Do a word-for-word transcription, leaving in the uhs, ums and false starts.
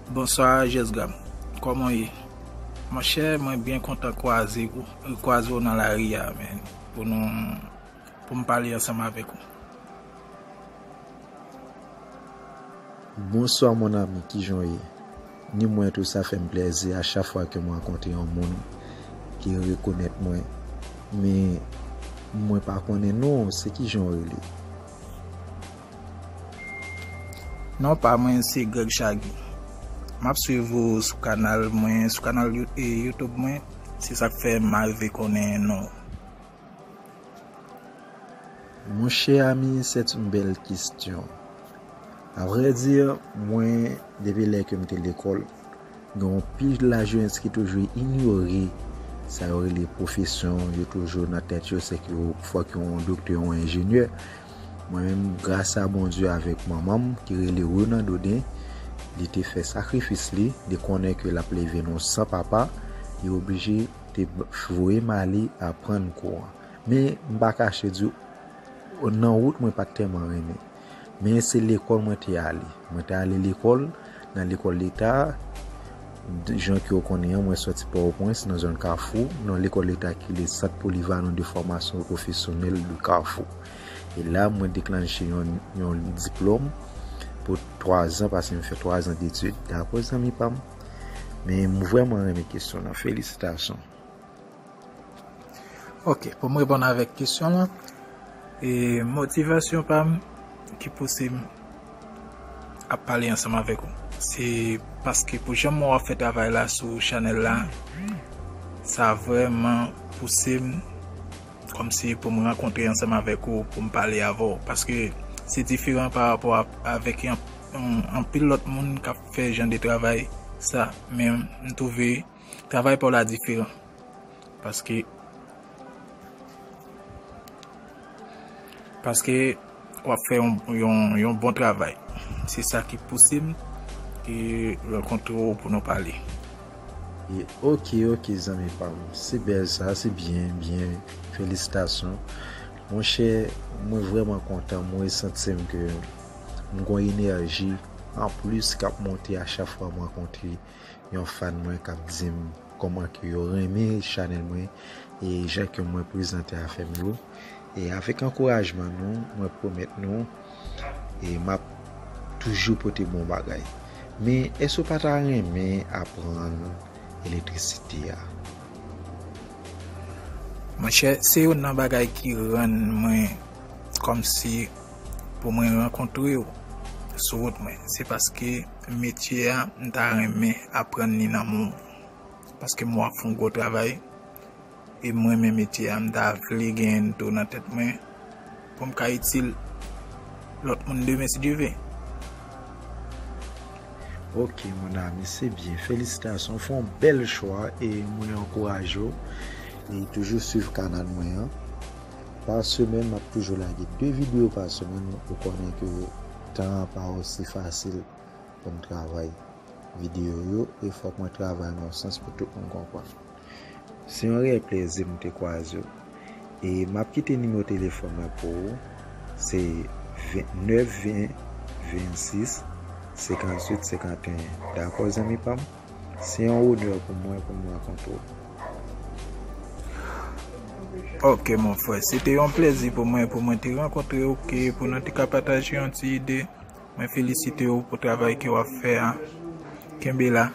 Bonswa Jesgam, kòman w ye? Monchè, mwen byen kontan kwaze w, kwaze w nan lari a, men, pou nou, pou m pale ansanm avèk ou. Bonswa mon ami, kijan w ye? Ni mwen tou, sa fè m plèzi a chak fwa ke m rankontre yon moun ki rekonèt mwen. Men mwen pa konnen non w, se kijan w rele? Non pa mwen se Greg Chaguy. M ap swiv ou sou kanal mwen, sou kanal You- e YouTube mwen. Se sa k fè m arive konnen non w. Monchè ami, c'est une belle question. A vrè di, mwen, depi lè ke m te lekòl, gen yon pil lajenès ki toujou inyore sa yo rele pwofesyon, yo toujou nan tèt yo, se ke yo fòk yon doktè, yon enjenyè. Mwen menm, gras a Bondye avèk manman m, ki rele Renan Dodin, li te fè sakrifis li, li konnen ke l ap leve nou san papa, li oblije te voye m ale aprann kou an. Men, m pa kache di w, nan wout mwen pa t tèlman renmen. Men se lekòl mwen te ale. Mwen te ale lekòl, nan lekòl leta, jan ke w konnen an, mwen sòti Pòtoprens, nan zòn Kafou, nan lekòl leta ki le Centre Polyvalent de Formation Professionnelle de Kafou. E la, mwen deklanche yon, yon diplòm pou twa zan, paske m fè twa zan detid. Dakò, zanmi pa m? Men m vrèman renmen kesyon nan. Felisitasyon. Ok, pou m reponn avèk kesyon lan, e motivasyon pa m ki pouse m ap pale ansanm avèk ou, se paske pou jan mwen w ap fè travay la sou chanèl la, sa vrèman pouse m kòmsi pou m rankontre ansanm avèk ou, pou m pale avè w, paske se diferan pa rapò avèk anpil lòt moun k ap fè jan de travay sa, men m twouve travay pa w la diferan. Paske, paske w ap fè yon, yon, yon bon travay. Se sa ki pouse m e rankontre w pou nou pale. Ok, ok, zanmi pa m. Se bèl sa, se byen, byen. Felisitasyon. Monchè, mwen vrèman kontan, mwen santi m ke m gon enèji anplis k ap monte a chak fwa m rankontre yon fan mwen k ap di m kòman ke yo renmen chanèl mwen e jan ke mwen prezante afè m yo. E avèk ankourajman nou, mwen pwomèt nou, e m ap toujou pote bon bagay. Men èske w pa ta renmen aprann elektrisite a? Monchè, se youn nan bagay ki rann mwen kòmsi pou mwen rankontre w sou wout mwen. Se paske metye a, m ta renmen aprann li nan men w. Paske m wè w ap fè yon gwo travay. E m renmen metye a, m ta vle genyen l tou nan tèt mwen pou m ka itil lòt moun demen si Dye vle. Ok, mon ami, se byen. Felisitasyon. Ou fè yon bèl chwa e mwen ankouraje w. E toujou swiv kanal mwen an. Pa semèn, m ap toujou lage de videyo pa semèn. Ou konnen ke tan an pa osi fasil pou m travay videyo yo e fòk mwen travay nan yon sans pou tout moun konprann. Se yon reyèl plezi m te kwaze w. E m ap kite nimewo telefòn mwen pou ou. Se nèf ven, vennsis, senkantuit, senkanteyen. Dakò, zanmi pa m? Se yon onè pou mwen pou m rankontre w. Ok, mon frè. Se te yon plezi pou mwen, pou mwen te rankontre w, ke pou nou te ka pataje yon ti ide. Mwen felisite w pou travay ke w ap fè a. Kenbe la.